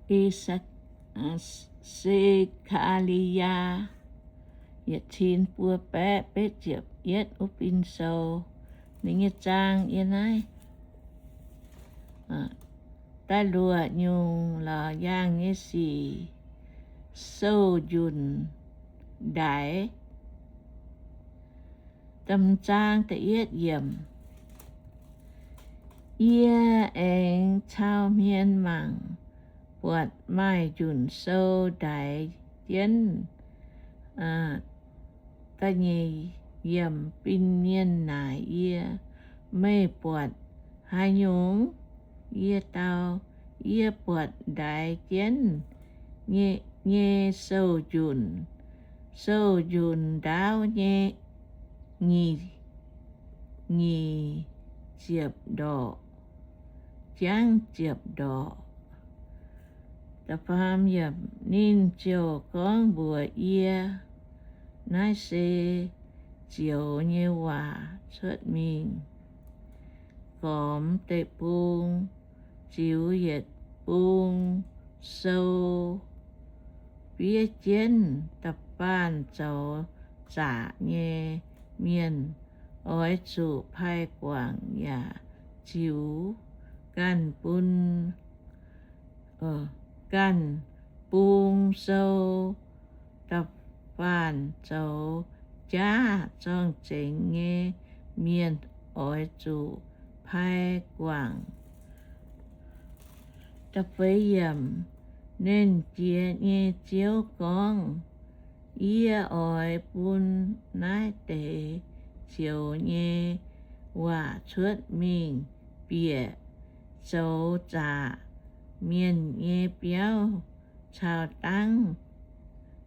E, Se, Se^kaa^li^yaa, yietc cin buo baeqv betv ziepc yietv wuov fin-sou. Ninh nyei zaang yie naaiv, da'luoqc nyungc laauc yaangh nyei sic, sou-njunc ndaix. Da'hmz zaang da'yietv yiemc. Yie aengx cau hmien mangc buatc maaih njunc sou ndaix jienv. Da'nyeic yiemc. Fin-mienh naaic yie, Meih buatc haaix nyungc? Yie dau, Yie buatc ndaix jienv nyei sou-njunc, sou-njunc ndaauv nyei nyic, nyic ziepc ndorqc, jangv ziepc ndorqc. Da'faam yiemc. Ninh ziouc gorngv mbuox yie, Naaiv se zioux nyei waac cuotv mingh, gormx deic-bung, ziux yietc bung sou, fiev jienv, Da'faanh zoux zaqc nyei mienh oix zuqc pai guangc yaac ziux ganh bun, ganh bung sou. Da'faanh zoux jaav zorng-zengx nyei mienh oix zuqc pai guangc. Da'feix yiemc. Nernh Jiex nyei Ziouv gorngv, Yie oix bun naaiv deix zioux nyei waac cuotv mingh bieqc zoux zaqc mienh nyei biauv caux dangv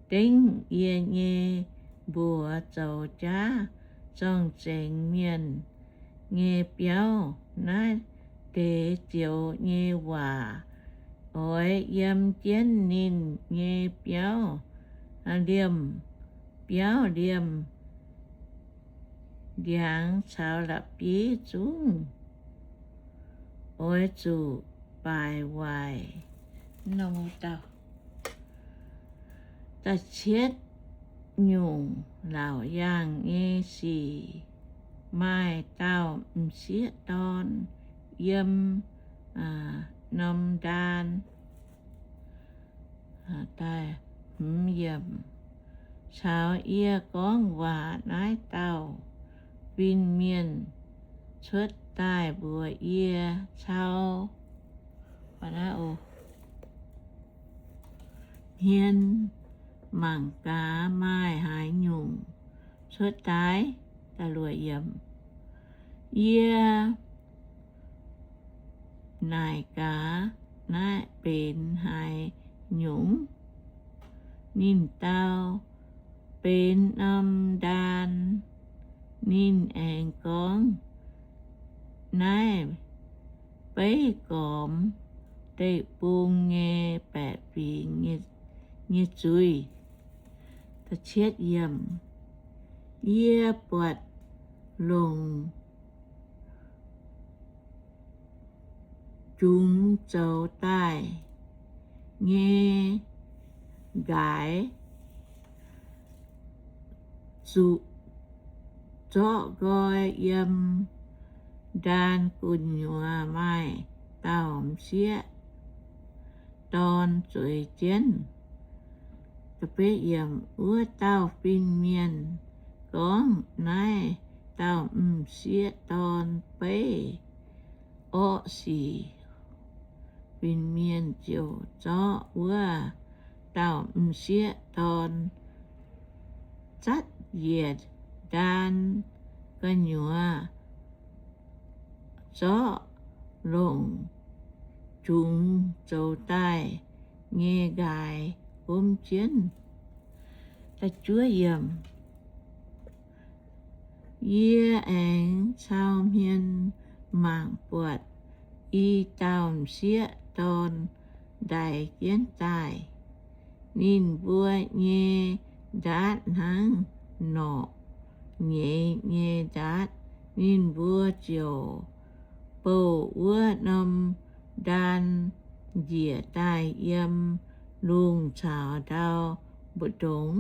dengv yie nyei mbuox zoux jaav zorng-zengx mienh nyei biauv. Naaiv deix zioux nyei waac oix yiem jienv ninh nyei biauv, liemh biauv liemh ndiangx caux la'bieiv zungv oix zuqc baaic waaic. Da'cietv nyungc laauc yaangh nyei sic, maaih dauh m'sieqv dorn yiem norm ndaan. Caux yie gorngv waac naaiv dauh fin-mienh cuotv daaih mbuox yie, Cau hmien mangc gaax maaih haaix nyungc cuotv daaih. Yie naaic gaax, Naaiv benx haaix nyungc? Ninh dau, Benx norm ndaan. Ninh aengx gorngv, Naaiv beiv gormx deic-bung nyei baeqc fingx nyei zuiz. Yie buatc longc jungx zoux daaih nyei nqaaix zuqc zorqv nqoi yiem ndaan gu'nyuoz maaih dauh m'sieqv dorn zueiz jienv. Wuov dauh fin-mienh gorngv, Naaiv dauh m'sieqv dorn beiv orqv sic. Fin-mienh ziouc zorqv wuov dauh m'sieqv dorn zatv yietc ndaan gu'nyuoz, zorqv longc jungx zoux daaih nyei nqaaix gomv jienv. Yie aengx cau hmien mangc buatc i dauh m'sieqv dorn ndaix jienv daaih. Ninh mbuo nyei ndaatv hnangv norqc nyeiz nyei ndaatv. Ninh mbuo ziouc bouh wuov norm ndaan njiec daaih yiem lungh caux ndau mbu'ndongx.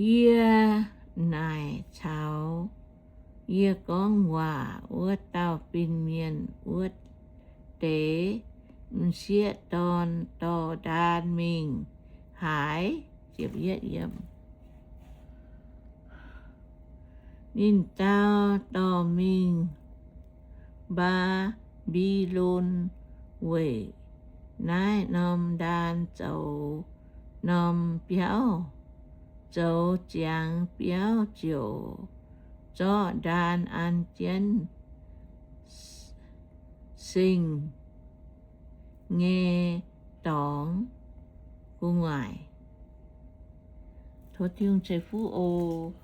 Yie naaic caux yie gorngv waac wuov dauh fin-mienh wuov deix m'sieqv dorn dorh ndaan mingh haaix? Ninh dau dorh mingh Mbaa^mbi^lon weic naaiv norm ndaan zoux norm biauv, zoux ziangx biauv ziouc zorqv ndaan an jienv seng nyei dorngx gu'nguaaic. Tov Tin-Hungh ceix fuqv oc.